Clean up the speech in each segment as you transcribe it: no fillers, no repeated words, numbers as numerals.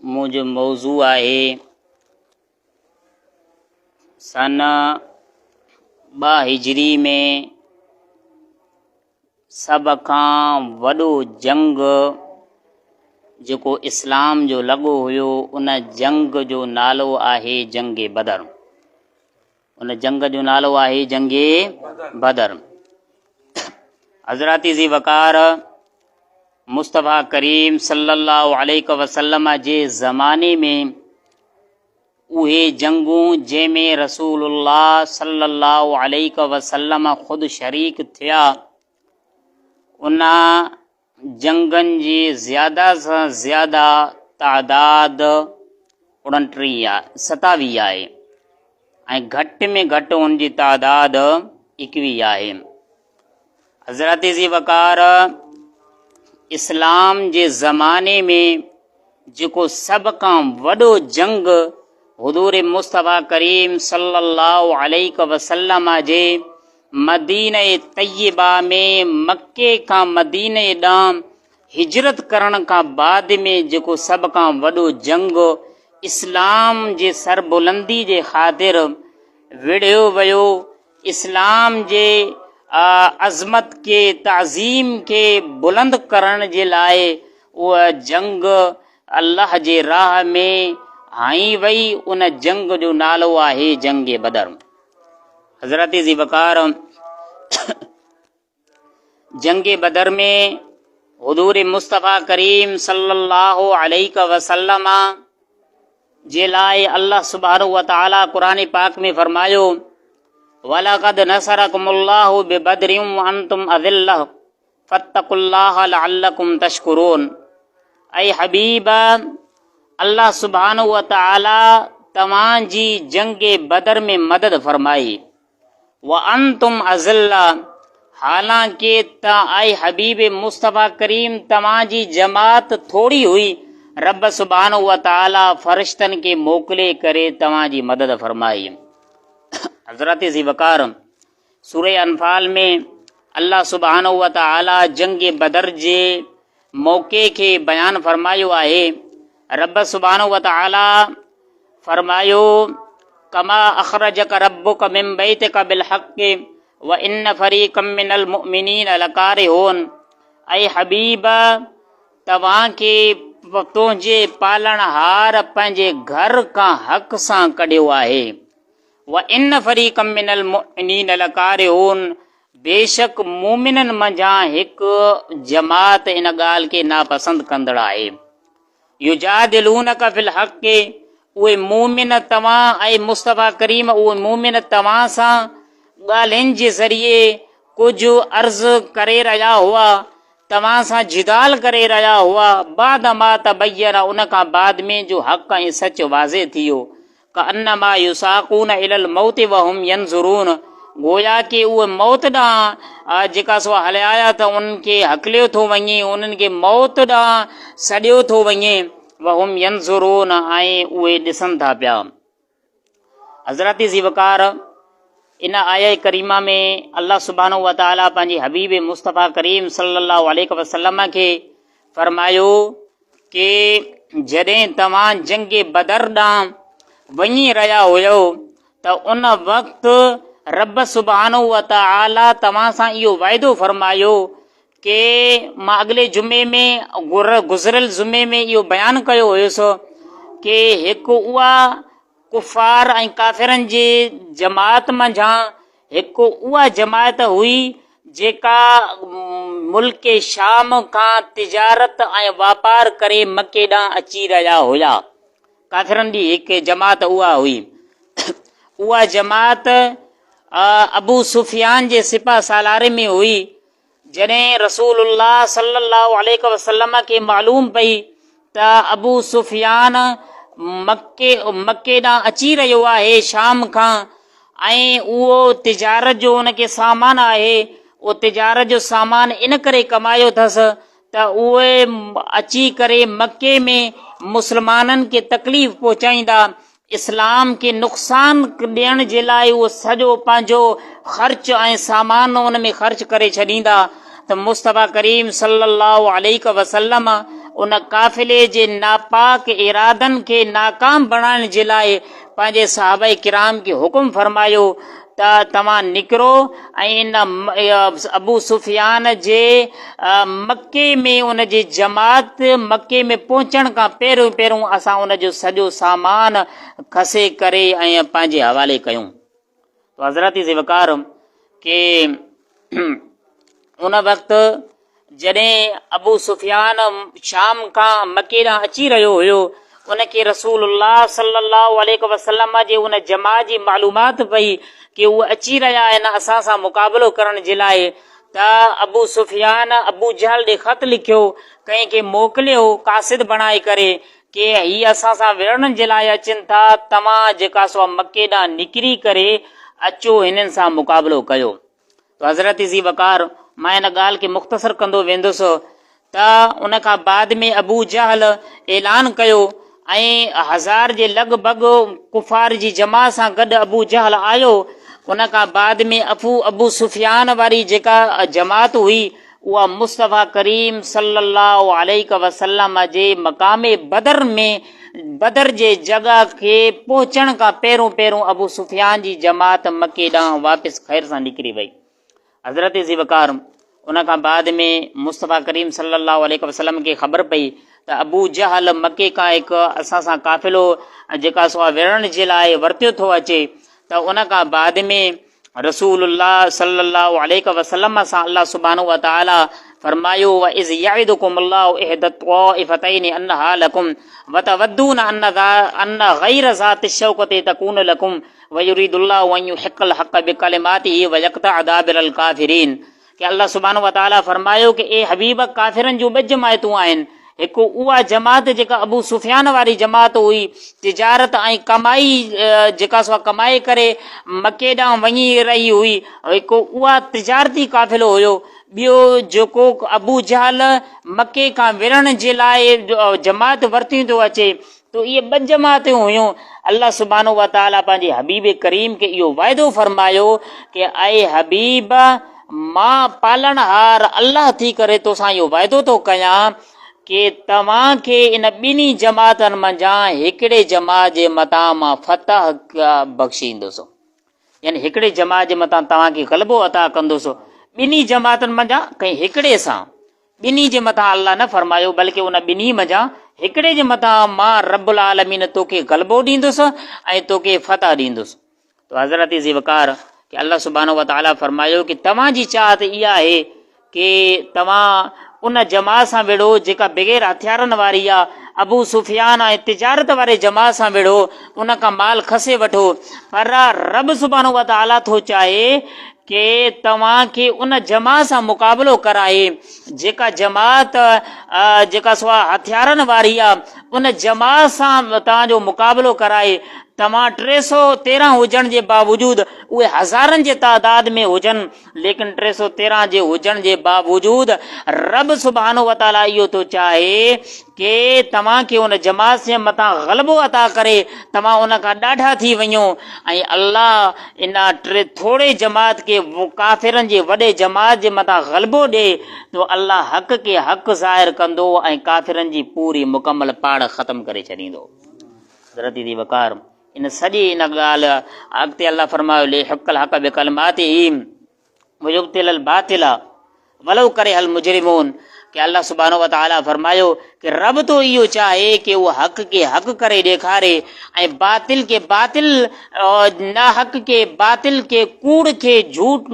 منهنجو موضوع آهي سن 2 هجري ۾ سڀ کان وڏو جنگ جيڪو اسلام جو لڳو هيو ان جنگ جو نالو آهي جنگ بدر. ان جنگ جو نالو آهي جنگ بدر. حضرات ذي وقار مصطفيٰ ڪريم صلي الله عليه وسلم جي زماني ۾ اهي جنگون جنهن ۾ رسول الله صلي الله عليه وسلم خود شريڪ ٿيا، ان جنگن جي زياده سان زياده تعداد 29 27 آهي ۽ گهٽ ۾ گهٽ ان جي تعداد 21 آهي. حضرت ذي وقار اسلام جي زماني ۾ جيڪو سڀ کان وڏو جنگ حضور مصطفيٰ ڪريم صلي الله عليه وسلم جي مدينه طيبه ۾ مڪي کان مديني ڏانهن هجرت ڪرڻ کان بعد ۾ جيڪو سڀ کان وڏو جنگ اسلام جي سربلندي جي خاطر وڙهيو ويو، اسلام جي عظمت کي تعظيم کي بلند ڪرڻ جي لاء اها جنگ الله جي راهه ۾ هنئي وئي، ان جنگ جو نالو آهي جنگ بدر. حضرت ذي وقار جنگ بدر ۾ حضور مصطفيٰ ڪريم صلي الله عليه وسلم جي لاء الله سبحانه وتعالى قرآن پاڪ ۾ فرمايو ولقد نصركم الله ببدر وانتم اذله فاتقوا الله لعلكم تشكرون اي حبيب الله سبحانه وتعالى توهان جي جنگ بدر ۾ مدد فرمائي وانتم اذلّ حالانڪه ته اي حبيب مصطفيٰ ڪريم توهان جي جماعت ٿوري هئي، رب سبحانه وتعاليٰ فرشتن کي موڪلي ڪري توهان جي مدد فرمائي. حضرت ذي وقار سورة انفال ۾ الله سبحانه وتعاليٰ جنگ بدر جي موقعي کي بيان فرمايو آهي، رب سبحانه وتعاليٰ فرمايو، ڪما اخرجک ربک من بيتک بالحق وان فريقا من المؤمنين لڪارهون اي حبيب! توهان کي تنهنجي پالڻهار پنهنجي گهر کان حق سان ڪڍيو آهي. وان فريقا من المؤمنين لڪارهون بيشڪ مؤمنن منجهان هڪ جماعت ان ڳالهه کي ناپسند ڪندڙ آهي. يجادلونک في الحق اهي مؤمن توهان اي مصطفيٰ ڪريم اهي مؤمن توهان سان ڳالهين جي ذريعي ڪجهه عرض ڪري رهيا هئا توهان سان جدال ڪري رهيا هئا بعد ما تبين ان کان بعد ۾ جو حق ۽ سچ واضح ٿي ويو ڪانما يساقون الي الموت وهم ينظرون گويا ڪي اهي موت ڏانهن جيڪا سو هليا آيا ته انهن کي هڪليو ٿو وڃي انهن کي موت ڏانهن سڏيو ٿو وڃي وهم ينظرون ۽ اهي ڏسن ٿا پيا. حضرت ذي وقار ان آيه ڪريمه ۾ الله سبحانه وتعالي پنهنجي حبيب مصطفيٰ ڪريم صلي الله عليه وسلم کي فرمايو ڪي جڏهن توهان جنگ بدر ڏانهن وڃي رهيا هيؤ ته ان وقت رب سبحانه وتعالي توهان سان اهو وعدو فرمايو ڪي مان اڳلي جمعي ۾ گذريل جمعي ۾ اهو بيان ڪيو هيس ڪي هڪ اها ڪفار ۽ ڪافرن جي جماعت منجهان هڪ اها جماعت هئي جيڪا ملڪ شام کان تجارت ۽ واپار ڪري مڪي ڏانهن اچي رهيا هيا. ڪافرن جي هڪ جماعت اها هئي. اها جماعت ابو سفيان جي سپهه سالاري ۾ هئي. جڏهن رسول الله صلي الله عليه وسلم کي معلوم پئي ته ابو سفيان مڪي مڪي ڏانهن اچي رهيو آهي شام کان ۽ اهو تجارت جو ان کي سامان آهي اهو تجارت جو سامان ان ڪري ڪمايو اٿس ته اهي اچي ڪري مڪي ۾ مسلمانن کي تڪليف پهچائيندا اسلام کي نقصان ڏيڻ جي لاء اهو سڄو پنهنجو خرچ ۽ سامان ان ۾ خرچ ڪري ڇڏيندا ته مصطفيٰ ڪريم صلي الله عليه وسلم ان قافلي جي ناپاڪ ارادن کي ناڪام بڻائڻ جي لاء پنهنجي صحابه ڪرام کي حڪم فرمايو ته توهان نڪرو ۽ ان ابو سفيان جي مڪي ۾ ان جي جماعت مڪي ۾ پهچڻ کان پهريون پهريون اسان ان جو سڄو سامان کسي ڪري ۽ پنهنجي حوالي ڪيون. تو حضرت ذوالفقار ڪي ان وقت جڏهن ابو سفيان شام کان مڪي ڏانهن اچي رهيو هيو ان کي رسول الله صلي الله عليه وسلم جي ان جماعت جي معلومات پئي ڪي هو اچي رهيا آهن اسان سان مقابلو ڪرڻ جي لاء ته ابو سفيان ابو جهل ڏي خط لکيو ڪنهن کي موڪليو قاصد بڻائي ڪري ڪي هي اسان سان وڙهڻ جي لاء اچن ٿا، توهان جيڪا سو مڪي ڏانهن نڪري ڪري اچو هنن سان مقابلو ڪيو. ته حضرت ذي وقار، مان ان ڳالهه کي مختصر ڪندو ويندس ته ان کان بعد ۾ ابو جهل اعلان ڪيو ۽ هزار جي لڳ ڀڳ ڪفار جي جماعت سان گڏ ابو جهل آيو، ان کان بعد ۾ ابو سفيان واري جيڪا جماعت هئي اها مصطفيٰ ڪريم صلّي اللّٰه عليه وسلّم جي مقام بدر ۾ بدر جي جڳهه کي پهچڻ کان پهريون پهريون ابو سفيان جي جماعت مڪي ڏانهن واپس خير سان نڪري وئي. حضرت ذي وقار ان کان بعد ۾ مصطفيٰ ڪريم صلّي اللّٰه عليه وسلّم کي خبر پئي ته ابو جهل مڪي کان هڪ اسان سان قافلو جيڪا سو وڙهڻ جي لاء ورتيو ٿو اچي ته ان کان بعد ۾ رسول الله صلي الله عليه وسلم سان الله سبحانه وتعالي فرمايو واذ يعدكم الله احدى الطائفتين انها لكم وتودون ان ان غير ذات الشوكة تكون لكم ويريد الله ان يحق الحق بكلماته ويقطع دابر الكافرين ڪي الله سبحانه وتعالي فرمايو ڪي اي حبيب ڪافرن جون ٻه جماعتون آهن هڪ اها جماعت جيڪا ابو سفيان واري جماعت هئي تجارت ۽ ڪمائي جيڪا سو ڪمائي ڪري مڪي ڏانهن وڃي رهي هئي هڪ اها تجارتي قافلو هيو ٻيو جيڪو ابو جهل مڪي کان وڙهڻ جي لاء جماعت ورتيون ٿو اچي ته اهي ٻه جماعتون هيون، الله سبحانه وتعاليٰ پنهنجي حبيب ڪريم کي اهو وعدو فرمايو ڪه اي حبيب! مان پالڻهار الله ٿي ڪري توسان اهو وعدو ٿو ڪيان ڪه توهان کي ان ٻنهي جماعتن منجهان هڪڙي جماعت جي متان مان فتح بخشيندس. يعني هڪڙي جماعت جي متان توهان کي غلبو عطا ڪندس، ٻنهي جماعتن منجهان ڪنهن هڪڙي سان، ٻنهي جي مٿان الله نه فرمايو بلڪه ان ٻنهي منجهان هڪڙي جي مٿان مان رب العالمين توکي غلبو ڏيندس ۽ توکي فتح ڏيندس. تو حضرت ذي وقار کي الله سبحانه وتعالي فرمايو ڪي توهان جي چاهت اها آهي ڪي توهان ان جماعت سان وڙهو جيڪا بغير هٿيارن واري آ، ابو سفيان ۽ تجارت واري جماعت سان وڙهو، ان کان مال کسي وٺو، پر رب سبحانه وتعاليٰ ٿو چاهي ڪي توهان کي ان جماعت سان مقابلو ڪرائي جيڪا جماعت جيڪا سو هٿيارن واري آ، ان جماعت سان توهان جو مقابلو ڪرائي، توهان 313 هجڻ جي باوجود اهي هزارن جي تعداد ۾ هجن، ليڪن 313 جي هجڻ جي باوجود رب سبحانه وتعاليٰ اهو ٿو چاهي ڪي توهان کي ان جماعت جي مٿان غلبو عطا ڪري توهان ان کان ڏاڍا ٿي وڃو ۽ الله ان ٽي ٿوري جماعت کي ڪافرن جي وڏي جماعت جي مٿان غلبو ڏي تو الله حق کي حق ظاهر ڪندو ۽ ڪافرن جي پوري مڪمل پاڙ ختم ڪري ڇڏيندو. حضرت ذي وقار ان سڄي ان ڳالهه اڳتي الله فرمايو ليحق الحق بڪلماته ويبطل الباطل ولو ڪره المجرمون ڪي الله سبحانه وتعالي فرمايو ڪي رب تو اهو چاهي ڪي اهو حق کي حق ڪري ڏيکاري ۽ باطل کي باطل ناحق کي باطل کي ڪوڙ کي جھوٽ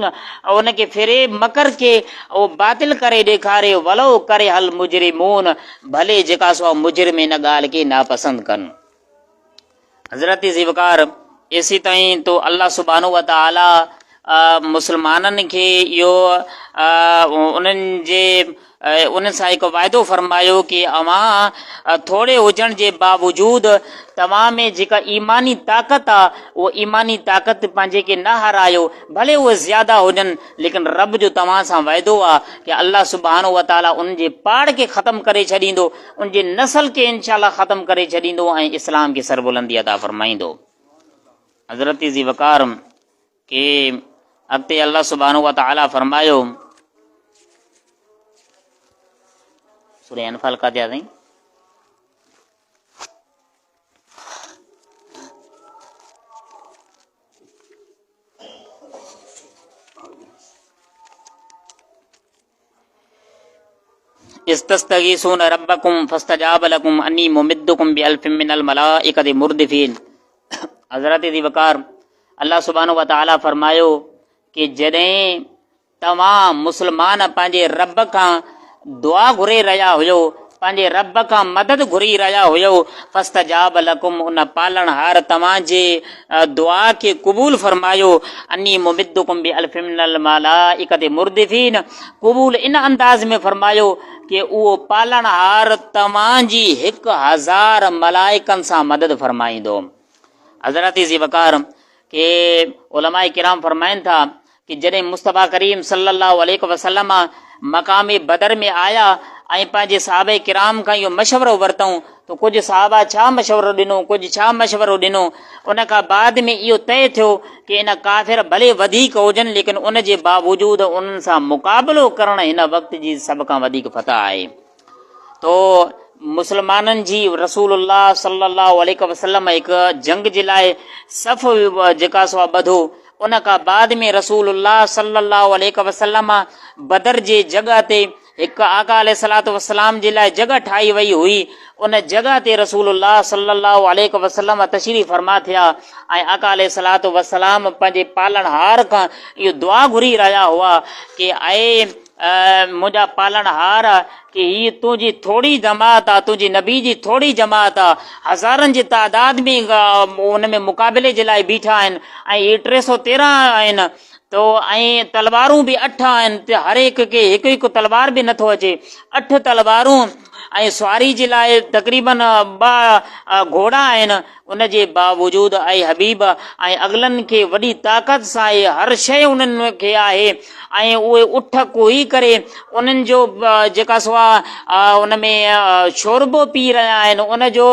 ان کي فريب مڪر کي اهو باطل ڪري ڏيکاري ولو ڪره المجرمون ڀلي جيڪا سو مجرم ان ڳالهه کي ناپسند ڪن. حضرت ذي وقار ايسيتائين تو الله سبحانه وتعالي مسلمانن کي اهو انهن جي انهن سان هڪ وعدو فرمايو ڪي اوهان ٿوري هجڻ جي باوجود توهان ۾ جيڪا ايماني طاقت آ اهو ايماني طاقت پنهنجي کي نه هارايو ڀلي اهي زياده هجن ليڪن رب جو توهان سان وعدو آ ڪي الله سبحانه وتعالي انهن جي پاڙ کي ختم ڪري ڇڏيندو ان جي نسل کي انشاء الله ختم ڪري ڇڏيندو ۽ اسلام کي سربلندي عطا فرمائيندو. حضرت ذي وقار کي اڳتي الله سبحانه وتعالي فرمايو. سورة انفال ڪاٿي آ سائين؟ اذ تستغيثون ربکم فاستجاب لکم انی ممدکم بالف من الملائکة مردفین حضرت ذي وقار الله سبحانه وتعالى فرمايو ڪي جڏهن توهان مسلمان پنهنجي رب کان دعا گهري رهيا هيو، پنهنجي رب کان مدد گهري رهيا هيو، فاستجاب لڪم ان پالڻهار توهان جي دعا کي قبول فرمايو، اني ممدڪم بالف من الملائڪة مردفين قبول ان انداز ۾ فرمايو ڪي اهو پالڻهار توهان جي 1000 ملائڪن سان مدد فرمائيندو. حضرات ذي وقار ڪي علماء ڪرام فرمائن ٿا ڪي جڏهن مصطفيٰ ڪريم صلّي اللّٰه عليه وسلّم مقام بدر ۾ آيا ۽ پنهنجي صحابه ڪرام کان اهو مشورو ورتائون ته ڪجهه صحابه ڇا مشورو ڏنو ڪجهه ڇا مشورو ڏنو ان کان بعد ۾ اهو طئي ٿيو ڪي ان ڪافر ڀلي وڌيڪ هجن ليڪن ان جي باوجود انهن سان مقابلو ڪرڻ هن وقت جي سڀ کان وڌيڪ فتح آهي. تو مسلمانن جي رسول الله صلي الله عليه وسلم هڪ جنگ جي لاء صف جيڪا سو ٻڌو ان کان بعد ۾ رسول الله صلي الله عليه وسلم بدر جي جڳهه تي هڪ آقا عليه الصلوة والسلام جي لاء جڳهه ٺاهي وئي هئي ان جڳهه تي رسول الله صلي الله عليه وسلم تشريف فرما ٿيا ۽ آقا عليه الصلوة والسلام پنهنجي پالڻهار کان اهو دعا گهري رهيا هئا ڪي اي منهنجا پالڻهار، ڪي هيء تنهنجي ٿوري جماعت آ، تنهنجي نبي جي ٿوري جماعت آ، هزارن جي تعداد ۾ ان ۾ مقابلي جي لاء بيٺا آهن ۽ هي 313 آهن تو ۽ تلوارون به اٺ آهن ته هر هڪ کي هڪ هڪ تلوار به نٿو اچي، اٺ تلوارون ۽ سواري جي لاء تقريباً ٻه گهوڙا آهن، ان جي باوجود اي حبيب ۽ اڳلن کي وڏي طاقت سان اهي هر شيء انهن کي آهي ۽ اهي اٺ ڪوهي ڪري انهن جو جيڪا سو ان ۾ شوربو پي رهيا آهن ان جو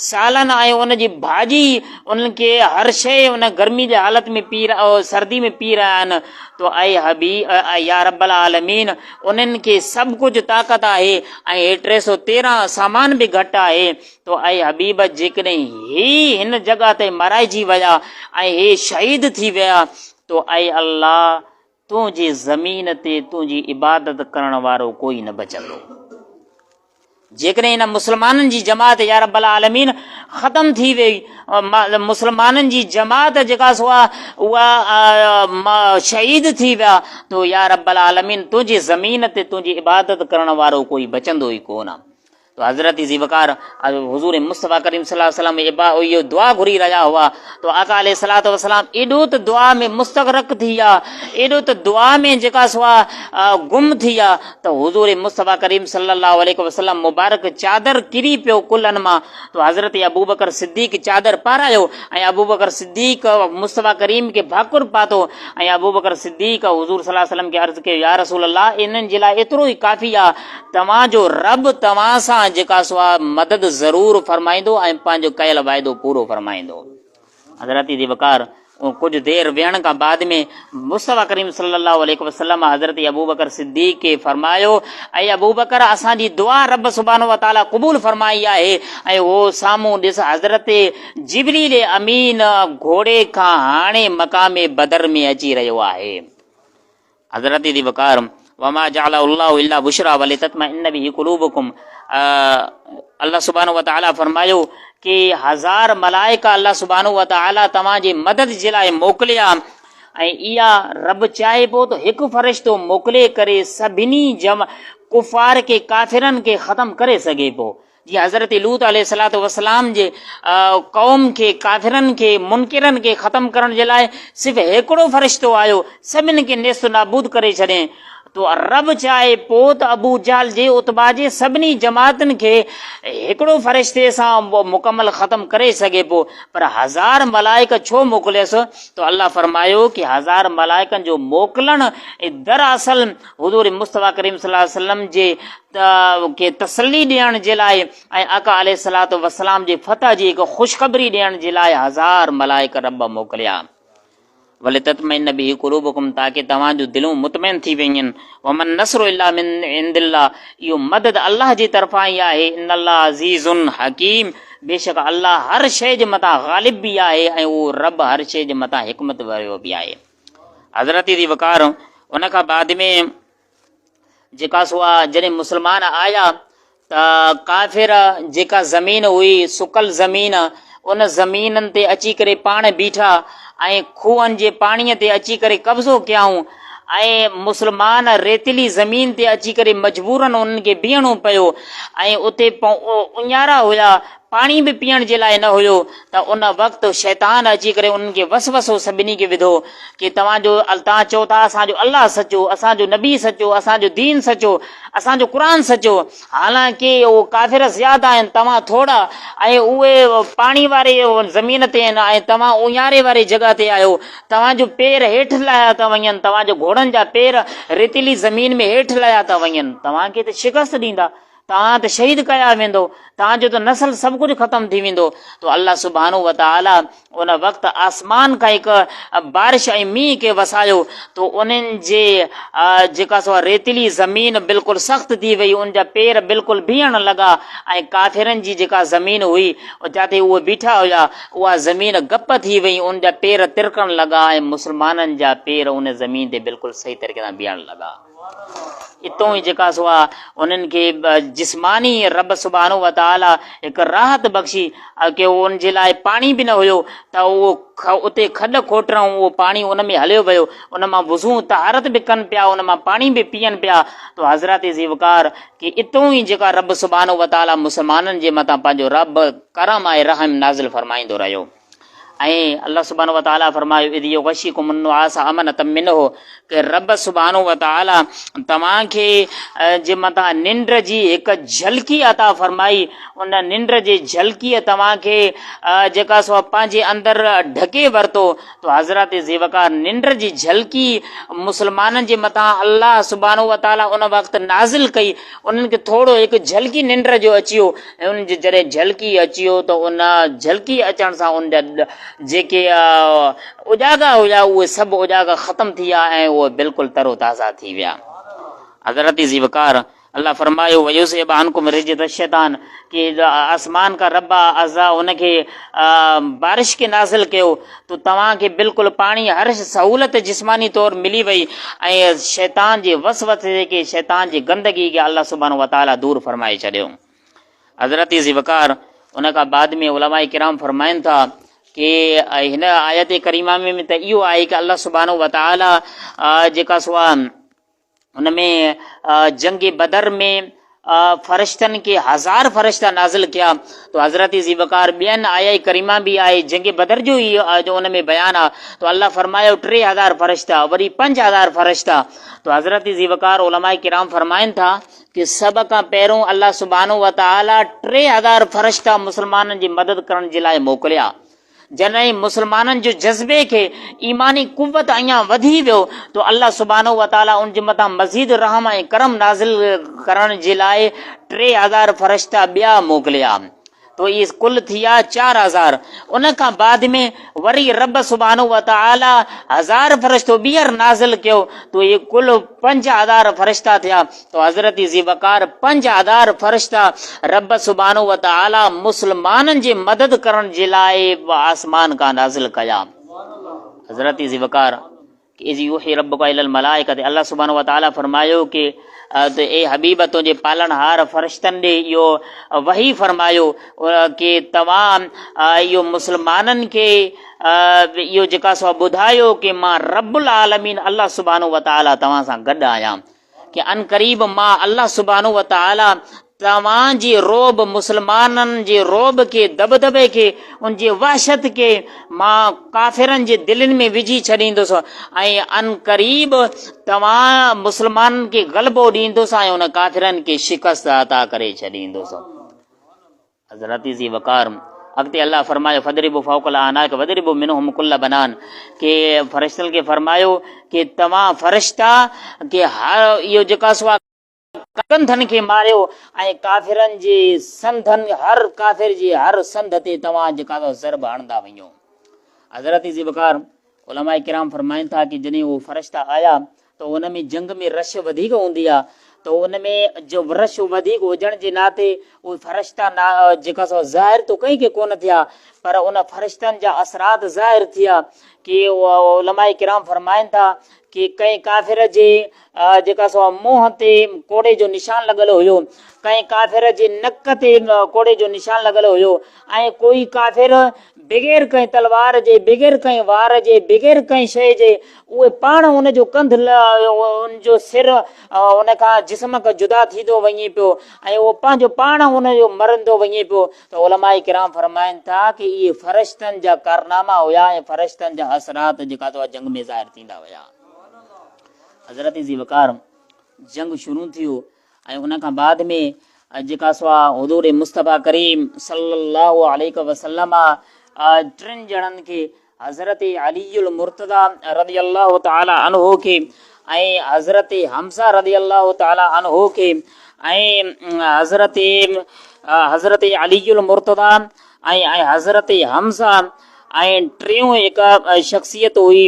سالن ۽ ان جي ڀاڄي انهن کي هر شيء ان گرمي جي حالت ۾ پي سردي ۾ پي رهيا آهن تو اي حبيب يا رب العالمين انهن کي سڀ ڪجهه طاقت آهي ۽ هي 313 سامان به گهٽ آهي تو اي حبيب! جيڪڏهن هي هن جڳهه تي مارائجي ويا ۽ هي شهيد ٿي ويا تو اي الله! تنهنجي زمين تي تنهنجي عبادت ڪرڻ وارو ڪوئي نه بچندو. جيڪڏهن هن مسلمانن جي جماعت يا رب العالمين ختم ٿي ويئي، مسلمانن جي جماعت جيڪا سو اها شهيد ٿي ويا تو يا رب العالمين تنهنجي زمين تي تنهنجي عبادت ڪرڻ وارو ڪوئي بچندو ئي ڪو نه. تو حضرت ذي وقار حضور مصطفيٰ ڪريم صلي الله عليه وسلم اهو دعا گهري رهيا هئا تو آقا عليه الصلوة والسلام ايڏو ته دعا ۾ مستغرق ٿي ويا ايڏو ته دعا ۾ جيڪا سو گم ٿي ويا ته حضور مصطفيٰ ڪريم صلي الله عليه وسلم مبارڪ چادر ڪري پيو ڪلهن مان تو حضرت ابوبڪر صديق چادر پارايو ۽ ابوبڪر صديق مصطفيٰ ڪريم کي ڀاڪر پاتو ۽ ابوبڪر صديق حضور صلي الله عليه وسلم کي عرض ڪيو يا رسول الله انهن جي لاء ايترو ئي ڪافي آ توهان جو رب توهان سان جيڪا سو آ مدد ضرور فرمائيندو ۽ پنهنجو ڪيل وعدو پورو فرمائيندو. حضرت ذي وقار ڪجهه دير ويهڻ کان بعد ۾ مصطفيٰ ڪريم صلي الله عليه وسلم حضرت ابوبڪر صديق کي فرمايو، اي ابوبڪر اسان جي دعا رب سبحانه وتعاليٰ قبول فرمائي آهي ۽ اهو سامهون ڏس حضرت جبريل امين گهوڙي کان هاڻي مقام بدر ۾ اچي رهيو آهي. حضرت ذي وقار وما جعله الله الا بشرا ولتطمئن به قلوبكم الله سبحانه وتعالى فرمايو ڪي هزار ملائڪ الله سبحانه وتعالى توهان جي مدد جي لاء موڪليا ۽ اها رب چاهي پيو ته هڪ فرشتو موڪلي ڪري سڀني جم ڪفار کي ڪافرن کي ختم ڪري سگهي پيو جيئن حضرت لوط عليه الصلوة والسلام جي قوم کي، ڪافرن کي، منڪرن کي ختم ڪرڻ جي لاء صرف هيڪڙو فرشتو آيو، سڀن کي نيست و نابود ڪري ڇڏين. تو رب چاهي پو ته ابو جهل جي عتبه جي سڀني جماعتن کي هڪڙو فرشتي سان مڪمل ختم ڪري سگهي پو، پر هزار ملائڪ ڇو موڪليس؟ تو الله فرمايو ڪي هزار ملائڪن جو موڪلڻ دراصل حضور مصطفيٰ ڪريم صلي الله عليه وسلم جي کي تسلي ڏيڻ جي لاء ۽ آقا عليه الصلوة والسلام جي فتح جي هڪ خوشخبري ڏيڻ جي لاء هزار ملائڪ رب موڪليا. ولتطمئن به قلوبڪم تاڪه توهان جون دلون مطمئن ٿي وڃن، وما النصر الا من عند الله اهو مدد الله جي طرفان ئي آهي، ان الله عزيز حڪيم بيشڪ الله هر شيء جي مٿان غالب به آهي ۽ اهو رب هر شيء جي مٿان حڪمت ڀريو به آهي. حضرت ذي وقار ان کان بعد ۾ جيڪا سو آ جڏهن مسلمان آيا ته ڪافر جيڪا زمين هئي سڪل زمين ان زمينن تي اچي ڪري پاڻ بيٺا ۽ کوهن جي پاڻيء تي اچي ڪري قبضو ڪيائون ۽ مسلمان ريتلي زمين تي اچي ڪري مجبورن انهن کي بيهڻو پيو ۽ اتي اڃارا هيا پاڻي به پيئڻ جي لاء نه هيو ته ان وقت شيطان اچي ڪري انهن کي وسوسو سڀني کي وڌو ڪي توهان جو توهان چئو ٿا اسان جو الله سچو، اسان جو نبي سچو، اسان جو دين سچو، اسان جو قرآن سچو، حالانڪه اهو ڪافر زياده آهن توهان ٿورا ۽ اهي پاڻي واري زمين تي آهن ۽ توهان اڃاري واري جڳهه تي آهيو، توهان جو پير هيٺ لاهيا ٿا وڃن، توهان جو گهوڙن جا پير ريتيلي زمين ۾ هيٺ لاهيا ٿا وڃن، توهان کي ته شڪست ڏيندا. توهان ته شهيد ڪيا ويندو، توهان جو ته نسل سڀ ڪجهه ختم ٿي ويندو. ته الله سبحانه وتعاليٰ ان وقت آسمان کان هڪ بارش ۽ مينهن کي وسايو ته انهن جي جيڪا سو ريتلي زمين بلڪل سخت ٿي وئي، ان جا پير بلڪل بيهڻ لڳا ۽ ڪافرن جي جيڪا زمين هئي جاتي اهي بيٺا هيا اها زمين گپ ٿي وئي، ان جا پير ترڪڻ لڳا ۽ مسلمانن جا پير ان زمين تي بلڪل صحيح طريقي سان بيهڻ لڳا. اتون ئي جيڪا سو آ انهن کي جسماني رب سبحانه وتعالي هڪ راحت بخشي ڪي ان جي لاء پاڻي به نه هيو ته اهو اتي کڏ کوٽرائون اهو پاڻي ان ۾ هليو ويو ان مان وضو طهارت به ڪن پيا ان مان پاڻي به پيئن پيا ته حضرات ذي وقار ڪي اتون ئي جيڪا رب سبحانه وتعالي مسلمانن جي مٿان پنهنجو رب ڪرم ۽ رحم نازل فرمائيندو رهيو. ۽ الله سبحانه وتعالي فرمايو اذ يغشيڪم النعاس امنة منه ڪه رب سبحانه وتعالي توهان کي جي مٿان ننڊ جي هڪ جهلڪي عطا فرمائي ان ننڊ جي جهلڪي توهان کي جيڪا سو پنهنجي اندر ڍڪي ورتو تو حضرات ذي وقار ننڊ جي جهلڪي مسلمانن جي مٿان الله سبحانه وتعالي ان وقت نازل ڪئي انهن کي ٿورو هڪ جهلڪي ننڊ جو اچيو ۽ ان جي جڏهن جهلڪي اچيو ته ان جهلڪي اچڻ سان ان جا جيڪي اجاڳا هيا اهي سڀ اجاڳا ختم ٿي ويا ۽ اهي بلڪل تر و تازه ٿي ويا. حضرت ذي وقار الله فرمايو ويذهب عنڪم رجز الشيطان ڪي آسمان کان رب عزا ان کي بارش کي نازل ڪيو ته توهان کي بلڪل پاڻي هر سهولت جسماني طور ملي وئي ۽ شيطان جي وسوسي کي شيطان جي گندگي کي الله سبحانه وتعالي دور فرمائي ڇڏيو. حضرت ذي وقار ان کان بعد ۾ علماء ڪرام فرمائن ٿا ڪي هن آيت ڪريمه ۾ ته اهو آهي ڪي الله سبحانه وتعالي جيڪا سو ان ۾ جنگ بدر ۾ فرشتن کي هزار فرشتا نازل ڪيا تو حضرت ذي وقار ٻين آيا ڪريمه به آهي جنگ بدر جو ئي جو ان ۾ بيان آ تو الله فرمايو 3000 فرشتا وري 5000 فرشتا تو حضرت ذي وقار علماء کرام فرمائن ٿا ڪي سڀ کان پهريون الله سبحانه وتعالي 3000 فرشتا مسلمانن جي مدد ڪرڻ جي لاء موڪليا جڏهن مسلمانن جو جذبي کي ايماني قوت اڃا وڌي ويو ته الله سبحانه وتعالي ان جي مٿان مزيد رحم ۽ ڪرم نازل ڪرڻ جي لاء 3000 فرشتا ٻيا موڪليا تو اهي ڪل ٿيا 4000. ان کان بعد ۾ وري رب سبحانه وتعالي هزار فرشتو ٻيهر نازل ڪيو تو اهي ڪل 5000 فرشتا ٿيا. تو حضرت ذي وقار 5000 فرشتا رب سبحانه وتعالي مسلمانن جي مدد ڪرڻ جي لاء آسمان کان نازل ڪيا. حضرت ذي وقار. اذ يوحي ربک الي الملائڪة الله سبحانه وتعالي فرمايو ڪي ته اي حبيب تنهنجي پالڻهار فرشتن ڏي اهو وحي فرمايو ڪي توهان اهو مسلمانن کي اهو جيڪا سو ٻڌايو ڪي مان رب العالمين الله سبحانه وتعالي توهان سان گڏ آهيان ڪي عنقريب مان الله سبحانه وتعالي توهان جي رعب، مسلمانن جي رعب کي، دٻدٻي کي، ان جي وحشت کي مان ڪافرن جي دلين ۾ وجهي ڇڏيندس ۽ عنقريب توهان مسلمانن کي غلبو ڏيندس ۽ ان ڪافرن کي شڪست عطا ڪري ڇڏيندس. حضرت ذي وقار اڳتي الله فرمايو فضربوا فوق الاعناق وضربوا منهم كل بنان ڪي فرشتن کي فرمايو ڪي توهان فرشتا ڪي هر اهو جيڪا سو ڪنڌن کي ماريو ۽ ڪافرن جي سنڌن هر ڪافر جي هر سنڌ تي توهان جيڪا سو ضرب هڻندا وڃو. حضرت ذي وقار. علماء ڪرام فرمائن ٿا ڪي جڏهن اهي فرشتا آيا ته ان ۾ جنگ ۾ رش وڌيڪ هوندي آ ته ان ۾ جو رش وڌيڪ هجڻ جي ناتي اهي فرشتا جيڪا سو ظاهر ته ڪنهن کي ڪونه ٿيا پر ان فرشتن جا اثرات ظاهر ٿيا ڪي علماء ڪرام فرمائن ٿا ڪي ڪنهن ڪافر جي جيڪا سو منهن تي ڪوڙي جو نشان لڳل هيو، ڪنهن ڪافر جي نڪ تي ڪوڙي جو نشان لڳل هيو ۽ ڪوئي ڪافر بغير ڪنهن تلوار جي، بغير ڪنهن وار جي، بغير ڪنهن شيء جي اهي پاڻ ان جو ڪنڌ ان جو سر ان کان جسم کان جدا ٿيندو وڃي پيو ۽ اهو پنهنجو پاڻ ان جو مرندو وڃي پيو ته علماء ڪرام فرمائن ٿا ڪي اهي فرشتن جا ڪارناما هيا ۽ فرشتن جا اثرات جيڪا سو جنگ ۾ ظاهر ٿيندا هيا. حضرت ذي وقار جنگ شروع ٿيو ۽ ان کان بعد ۾ جيڪا سو حضور مصطفيٰ ڪريم صلي الله عليه وسلم ٽن ڄڻن کي حضرت علي المرتضيٰ رضي الله تعالٰي عنه کي ۽ حضرت حمزه رضي الله تعالٰي عنه کي ۽ حضرت حضرت علي المرتضيٰ ۽ ۽ حضرت حمزه ۽ ٽيون هڪ شخصيت هئي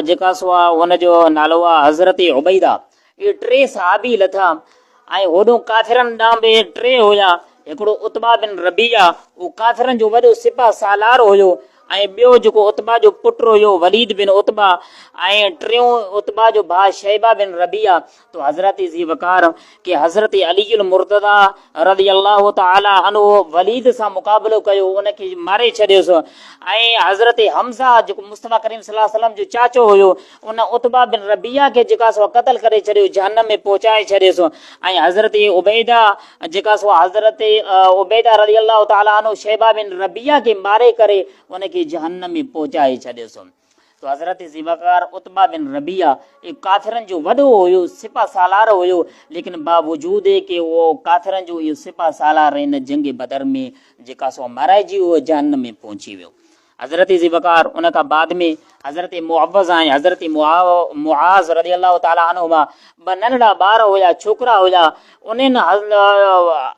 جيڪا سو ان جو نالو آهي حضرت عبيده اهي ٽي صحابي لٿا ۽ هوڏهون ڪافرن ڏانهن به ٽي هيا، هڪڙو عتبه بن ربيعه، اهو ڪافرن جو وڏو سپهه سالار هيو ۽ ٻيو جيڪو عتبه جو پٽ هيو وليد بن عتبه ۽ ٽيون عتبه جو ڀاء شيبه بن ربيعه. تو حضرت ذي وقار ڪي حضرت علي المرتضيٰ رضي الله تعالٰي عنه وليد سان مقابلو ڪيو ان کي ماري ڇڏيس ۽ حضرت حمزه جيڪو مصطفيٰ ڪريم صلي الله عليه وسلم جو چاچو هيو ان عتبه بن ربيعه کي جيڪا سو قتل ڪري ڇڏيو جهنم ۾ پهچائي ڇڏيس ۽ حضرت عبيده جيڪا سو حضرت عبيده رضي الله تعالٰي عنه شيبه بن ربيعه کي ماري ڪري ان کي جهنم ۾ پهچائي ڇڏيس. تو حضرت ذي وقار عتبه بن ربيعه اهو ڪافرن جو وڏو هيو سپه سالار هيو ليڪن باوجود ڪي اهو ڪافرن جو اهو سپه سالار ان جنگ بدر ۾ جيڪا سو مارائجي اهو جهنم ۾ پهچي ويو. حضرت ذي وقار ان کان بعد ۾ حضرت معوذ ۽ حضرت معاذ رضي الله تعالٰي عنهما ٻه ننڍڙا ٻار هيا ڇوڪرا هيا انهن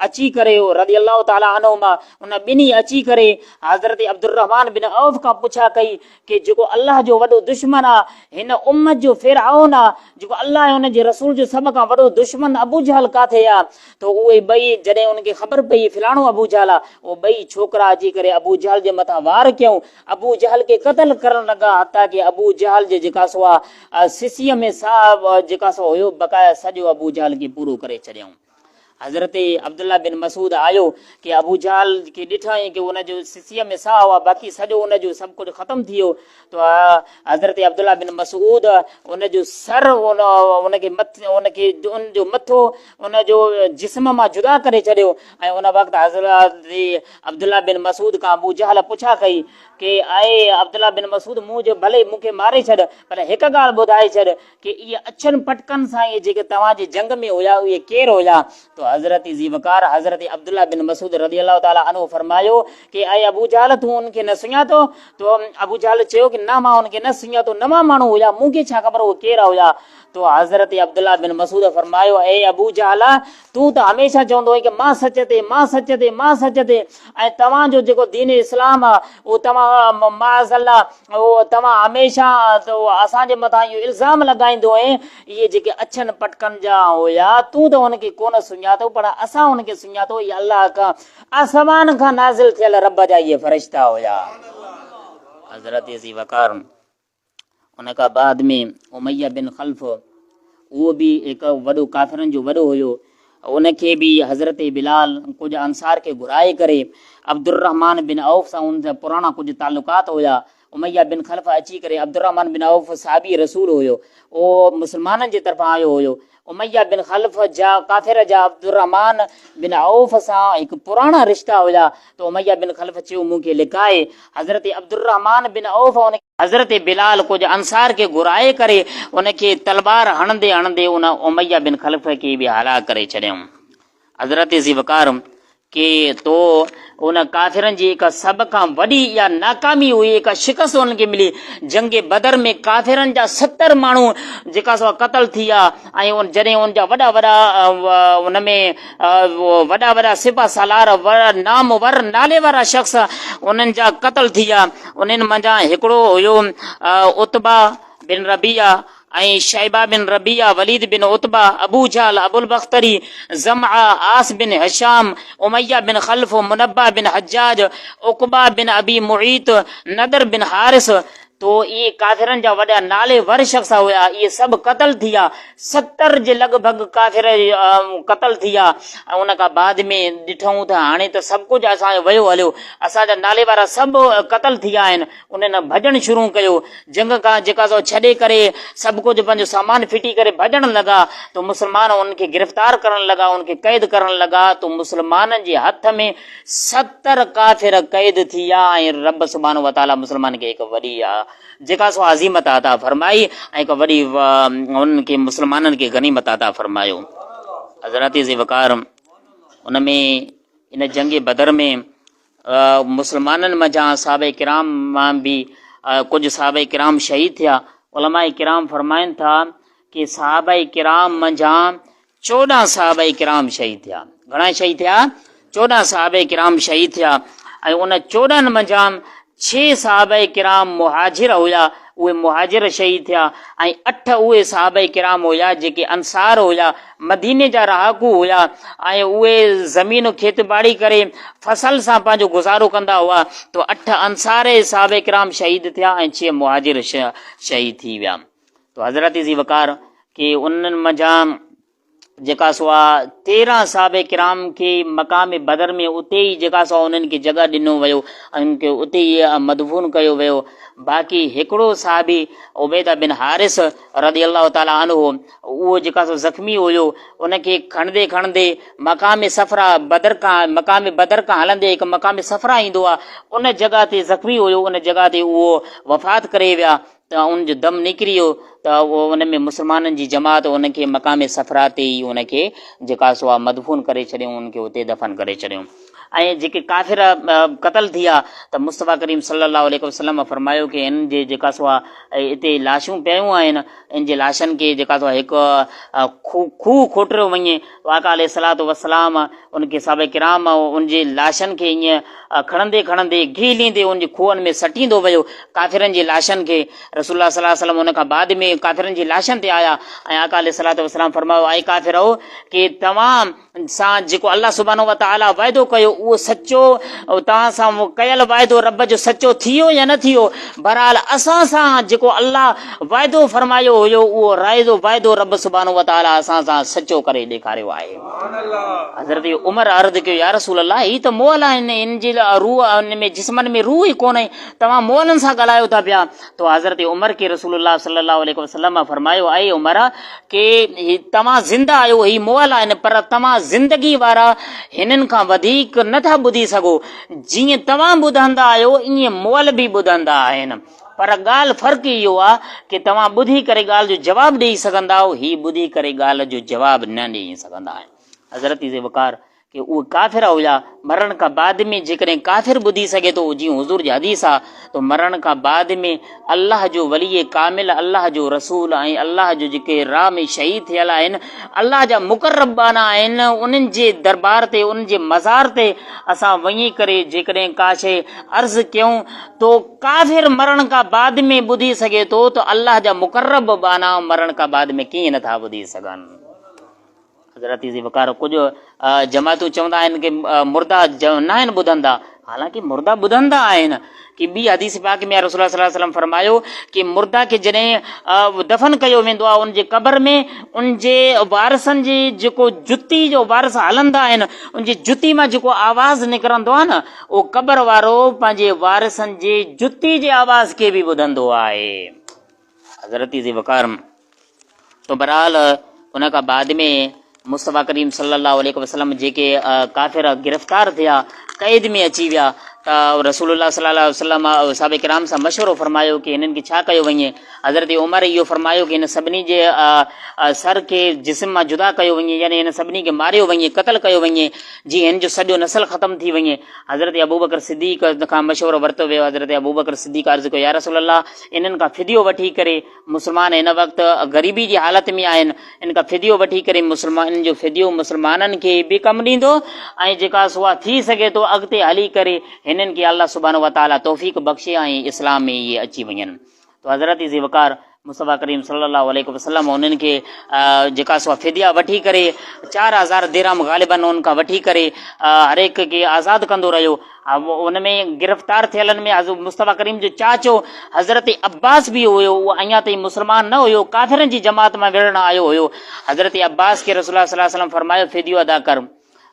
اچي ڪري رضي الله تعالٰي عنهما ان ٻنهي اچي ڪري حضرت عبدالرحمان بن عوف کان پڇا ڪئي ڪي جيڪو الله جو وڏو دشمن آ، هن امت جو فرعون آ، جيڪو الله ۽ ان جي رسول جو سڀ کان وڏو دشمن ابوجهل ڪاٿي آ؟ ته اهي ٻئي جڏهن انهن کي خبر پئي فلاڻو ابوجهل آ، اهي ٻئي ڇوڪرا اچي ڪري ابوجهل جي مٿان وار ڪيائون، ابوجهل کي قتل ڪرڻ لڳا، حتيٰ ڪي ابوجهل جي جيڪا سو آ سسيء ۾ ساهه جيڪا سو هيو بقايا سڄو ابوجهل کي پورو ڪري ڇڏيائون. حضرت عبدالله بن مسعود آيو ڪي ابو جهل کي ڏٺائين ڪي ان جو سسيء ۾ ساهه هئا باقي سڄو ان جو سڀ ڪجهه ختم ٿي ويو ته حضرت عبدالله بن مسعود ان جو سر ان کي ان کي ان جو مٿو ان جو جسم مان جدا ڪري ڇڏيو ۽ ان وقت حضرت عبدالله بن مسعود کان ابو جهل پڇا ڪئي ڪي اي عبدالله بن مسعود مون جو ڀلي مون کي ماري ڇڏ پر هڪ ڳالهه ٻڌائي ڇڏ ڪي اهي اڇن پٽڪن سان اهي جيڪي توهان جي جنگ ۾ هيا اهي ڪير هيا؟ تو حضرت ذي وقار حضرت عبدالله بن مسعود رضي الله تعالٰي عنه فرمايو ڪي اي ابو جهل تون ان کي نه سڃاتو؟ تو ابو جهل چيو ڪي نه مان ان کي نه سڃاتو نوان ماڻهو هيا مون کي ڇا خبر اهي ڪير هيا؟ تو حضرت عبدالله بن مسعود فرمايو اي ابو جهل تون ته هميشه چوندو هئين ڪي مان سچ تي مان سچ تي مان سچ تي ۽ توهان جو جيڪو دين اسلام آ اهو توهان معاذ الله اهو توهان هميشه اسان جي مٿان اهو الزام لڳائيندو هئين، اهي جيڪي اڇن پٽڪن جا هيا، تون ته انهن کي ڪونه سڃاتو، پر اسان انهن کي سڃاتو، اهي الله کان آسمان کان نازل ٿيل رب جا اهي فرشتا هيا. حضرت ذي وقار ان کان بعد ۾ اميه بن خلف اهو به هڪ وڏو ڪافرن جو وڏو هيو، ان کي به حضرت بلال ڪجهه انصار کي گهرائي ڪري عبدالرحمان بن عوف سان ان جا پراڻا ڪجهه تعلقات هيا. اميه بن خلف اچي ڪري عبدالرحمان بن عوف صحابي رسول هيو اهو مسلمانن جي طرفان آيو هيو. اميه بن خلف جا ڪافر جا عبدالرحمان بن عوف سان هڪ پراڻا رشتا هيا ته اميه بن خلف چيو مون کي لڪائي حضرت عبدالرحمان بن عوف ان حضرت بلال ڪجهه انصار کي گهرائي ڪري ان کي تلوار هڻندي هڻندي ان اميه بن خلف کي به هلاڪ ڪري ڇڏيائون. حضرت ذي وقار ڪي تو ان ڪافرن جي هڪ سڀ کان وڏي اها ناڪامي هئي، هڪ شڪست انهن کي ملي. جنگ بدر ۾ ڪافرن جا 70 ماڻهو جيڪا سو قتل ٿي ويا ۽ ان جڏهن ان جا وڏا وڏا ان ۾ وڏا وڏا سپه سالار وڏا نامور نالي وارا شخص انهن جا قتل ٿي ويا. انهن منجهان هڪڙو هيو عتبه بن ربيعه ۽ شيبه بن ربيعه، وليد بن عتبه، ابو جهل، ابو البختري، زمعه، عاص بن هشام، اميه بن خلف، منبه بن حجاج، عقبه بن ابي معيط، نضر بن حارث، تو اهي ڪافرن جا وڏا نالي ور شخص هيا، اهي سڀ قتل ٿي ويا، 70 جي لڳ ڀڳ ڪافر قتل ٿي ويا ۽ ان کان بعد ۾ ڏٺائون ته هاڻي ته سڀ ڪجهه اسان جو ويو هليو، اسان جا نالي وارا سڀ قتل ٿي ويا آهن، انهن ڀڄڻ شروع ڪيو. جنگ کان جيڪا سو ڇڏي ڪري سڀ ڪجهه پنهنجو سامان ڦٽي ڪري ڀڄڻ لڳا ته مسلمان انهن کي گرفتار ڪرڻ لڳا، انهن کي قيد ڪرڻ لڳا ته مسلمانن جي هٿ ۾ 70 ڪافر قيد ٿي ويا ۽ رب سبحانه وتعاليٰ مسلمانن کي هڪ وڏي جيڪا سو عزيمت عطا فرمائي ۽ هڪ وڏي انهن کي مسلمانن کي غنيمت عطا فرمايو. حضرات ذي وقار ان ۾ ان جنگ بدر ۾ مسلمانن منجهان صحابه ڪرام مان به ڪجهه صحابه ڪرام شهيد ٿيا. علماء ڪرام فرمائن ٿا ڪي صحابه ڪرام منجهان 14 صحابه ڪرام شهيد ٿيا. گهڻا شهيد ٿيا؟ 14 صحابه ڪرام شهيد ٿيا ۽ ان 14 منجهان 6 صحابه ڪرام مهاجر هيا، اهي مهاجر شهيد ٿيا ۽ 8 اهي صحابه ڪرام هيا جيڪي انصار هيا، مديني جا رهاڪو هيا ۽ اهي زمين کيت ٻاڙي ڪري فصل سان پنهنجو گذارو ڪندا هئا ته 8 انصار صحابه ڪرام شهيد ٿيا ۽ 6 مهاجر شهيد ٿي ويا ته حضرت ذي وقار ڪي انهن منجهان جيڪا سو آ 13 صحابه ڪرام کي مقام بدر ۾ اتي ئي جيڪا سو انهن کي جڳهه ڏنو ويو ۽ انهن کي اتي ئي مدفون ڪيو ويو باقي هڪڙو صحابي عبيده بن حارث رضي الله تعالٰي عنه اهو جيڪا سو زخمي هيو ان کي کڻندي کڻندي مقام صفرا بدر کان مقام بدر کان هلندي هڪ مقام صفرا ايندو آ ان جڳهه تي زخمي هيو ان جڳهه تي اهو وفات ڪري ويا ته ان جو دم نڪري ويو ته ان ۾ مسلمانن جي جماعت ان کي مقام صفرا تي ئي ان کي جيڪا سو آ مدفون ڪري ڇڏيو ان کي اتي دفن ڪري ڇڏيو ۽ جيڪي ڪافر قتل ٿيا ته مصطفيٰ ڪريم صلي الله عليه وسلم فرمايو ڪي ان جي جيڪا سو آ اتي لاشون پيون آهن ان جي لاشن کي جيڪا سو هڪ کوهه کوٽريو وڃي. آقا عليه الصلوة والسلام ان کي صحابه ڪرام ان جي لاشن کي ائين کڻندي کڻندي گهليندي ان جي کوهن ۾ سٽيندو ويو ڪافرن جي لاشن کي رسول الله صلي الله عليه وسلم ان کان بعد ۾ ڪافرن جي لاشن تي آيا ۽ آقا عليه الصلوة والسلام فرمايو اي ڪافرؤ ڪي توهان سان جيڪو الله سبحانه وتعاليٰ وعدو ڪيو اهو سچو توهان سان ڪيل وعدو رب جو سچو ٿيو يا نه ٿيو بهرحال اسان سان جيڪو الله وعدو فرمايو هيو اهو رائزو وعدو رب سبحانه وتعاليٰ اسان سان سچو ڪري ڏيکاريو آهي. حضرت عمر عرض ڪيو يا رسول الله هي ته مئل آهن ان جي روح ان ۾ جسمن ۾ روح ئي ڪونهي توهان مئلن سان ڳالهايو ٿا پيا تو حضرت عمر کي رسول الله صلي الله عليه وسلم فرمايو اي عمر ڪي توهان زنده آهيو هي مئل آهن پر توهان زندگي وارا هنن کان وڌيڪ نه ٿا ٻڌي سگهو جيئن توهان ٻڌندا آهيو ائين مئل به ٻڌندا آهن پر ڳالهه فرق اهو آهي ڪي توهان ٻڌي ڪري ڳالهه جو جواب ڏيئي سگهندا آهيو هي ٻڌي ڪري ڳالهه جو جواب نه ڏيئي سگهندا آهن حضرت وقار ڪي اهي ڪافر هيا، مرڻ کان بعد ۾ جيڪڏهن ڪافر ٻڌي سگهي ٿو جيئن حضور جي حديث آ ته مرڻ کان بعد ۾ الله جو ولي ڪامل الله جو رسول ۽ الله جو جيڪي راهه ۾ شهيد ٿيل آهن الله جا مقرب ٻانها آهن انهن جي دربار تي انهن جي مزار تي اسان وڃي ڪري جيڪڏهن ڪا شيء عرض ڪيون تو ڪافر مرڻ کان بعد ۾ ٻڌي سگهي ٿو ته الله جا مقرب ٻانها مرڻ کان بعد ۾ ڪيئن نٿا ٻڌي سگهن. حضرت ذي وقار ڪجهه جماعتون چوندا آهن ڪي مردا ناهن ٻڌندا حالانڪه مردا ٻڌندا آهن ڪي ٻي حديث پاڪ ۾ رسول الله صلي الله عليه وسلم فرمايو ڪي مردا کي جڏهن دفن ڪيو ويندو آهي ان جي قبر ۾ ان جي وارثن جي جيڪو جتي جو وارث هلندا آهن ان جي جتي مان جيڪو آواز نڪرندو آهي نه اهو قبر وارو پنهنجي وارثن جي جتي جي آواز کي به ٻڌندو آهي. حضرت ذي وقار تو بهرحال ان کان بعد ۾ مصطفيٰ ڪريم صلي الله عليه وسلم جيڪي ڪافر گرفتار ٿيا قيد ۾ اچي ويا ته رسول الله صلي الله عليه وسلم اصحاب ڪرام سان مشورو فرمايو ڪي هنن کي ڇا ڪيو وڃي؟ حضرت عمر اهو فرمايو ڪي هن سڀني جي سر کي جسم مان جدا ڪيو وڃي يعني هن سڀني کي ماريو وڃي، قتل ڪيو وڃي جيئن هن جو سڄو نسل ختم ٿي وڃي. حضرت ابوبڪر صديق کان مشورو ورتو ويو، حضرت ابوبڪر صديق عرض ڪيو يا رسول الله انهن کان فديو وٺي ڪري مسلمان هن وقت غريبي جي حالت ۾ آهن، ان کان فديو وٺي ڪري مسلمان ان جو فديو مسلمانن کي به ڪم ڏيندو ۽ جيڪا سو اها ٿي سگهي ٿو اڳتي هلي ڪري هنن کي الله سبحانه وتعاليٰ توفيق بخشي ۽ اسلام ۾ اهي اچي وڃن ته حضرت ذي وقار مصطفيٰ ڪريم صلي الله عليه وسلم انهن کي جيڪا سو فديه وٺي ڪري 4000 درهم غالباً ان کان وٺي ڪري هر هڪ کي آزاد ڪندو رهيو. ان ۾ گرفتار ٿيلن ۾ حضرت مصطفيٰ ڪريم جو چاچو حضرت عباس به هيو، اهو اڃا تائين مسلمان نه هيو، ڪافرن جي جماعت مان وڙهڻ آيو هيو. حضرت عباس کي رسول الله صلي الله عليه وسلم فرمايو فديو ادا ڪر.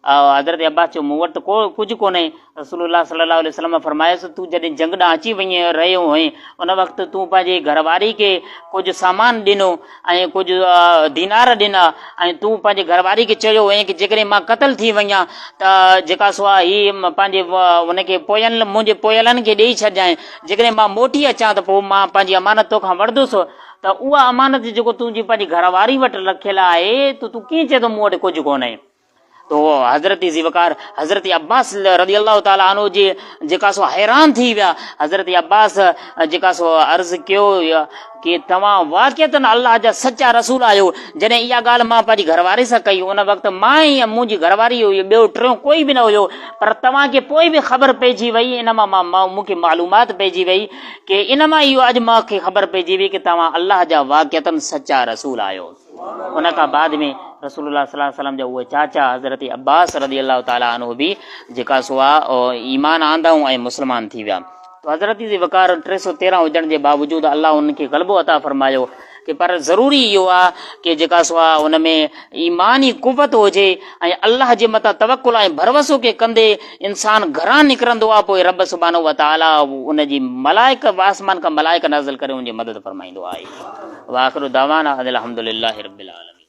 حضرت عباس چيو مون وٽ ته ڪو ڪجهه ڪونهي. رسول الله صلي الله عليه وسلم فرمايس تون جڏهن جنگ ڏانهن اچي وڃي رهيو هئين ان وقت تون پنهنجي گهر واري کي ڪجهه سامان ڏنو ۽ ڪجهه دينار ڏنا ۽ تون پنهنجي گهر واري کي چيو هئين ڪه جيڪڏهن مان قتل ٿي وڃان ته جيڪا سو آهي هي پنهنجي ان کي پوين منهنجي پويلن کي ڏيئي ڇڏجانء جيڪڏهن مان موٽي اچان ته پوء مان پنهنجي امانت توکان وٺندس ته اها امانت جيڪو تنهنجي پنهنجي گهر واري وٽ رکيل آهي ته تون ڪيئن چئين ٿو مون وٽ ڪجهه ڪونهي. تو حضرت ذي وقار حضرت عباس رضي الله تعالٰي عنه جي جيڪا سو حيران ٿي ويا. حضرت عباس جيڪا سو عرض ڪيو ڪي توهان واقعتاً الله جا سچا رسول آهيو. جڏهن اها ڳالهه مان پنهنجي گهر واري سان ڪئي ان وقت مان ئي ۽ منهنجي گهر واري هئي ٻيو ٽيون ڪوئي به نه هيو پر توهان کي پوء به خبر پئجي وئي ان مان مون کي معلومات پئجي وئي ڪي ان مان اهو اڄ مان کي خبر پئجي وئي ڪي توهان الله جا واقعتاً سچا رسول آهيو. ان کان بعد ۾ رسول الله صلي الله عليه وسلم جا اهي چاچا حضرت عباس رضي الله تعالٰي عنه به جيڪا سو ايمان آندائون ۽ مسلمان ٿي ويا ته حضرت ذي وقار 313 هجڻ جي باوجود الله انهن کي غلبو عطا فرمايو ڪي پر ضروري اهو آ ڪي جيڪا سو ان ۾ ايماني قوت هجي ۽ الله جي مٿان توڪل ۽ ڀروسو کي ڪندي انسان گهران نڪرندو آ پوء رب سبحانه وتعالي ان جي ملائڪ آسمان کان ملائڪ نازل ڪري ان جي مدد فرمائيندو آهي. واخر دعوانا ان الحمد لله رب العالمين.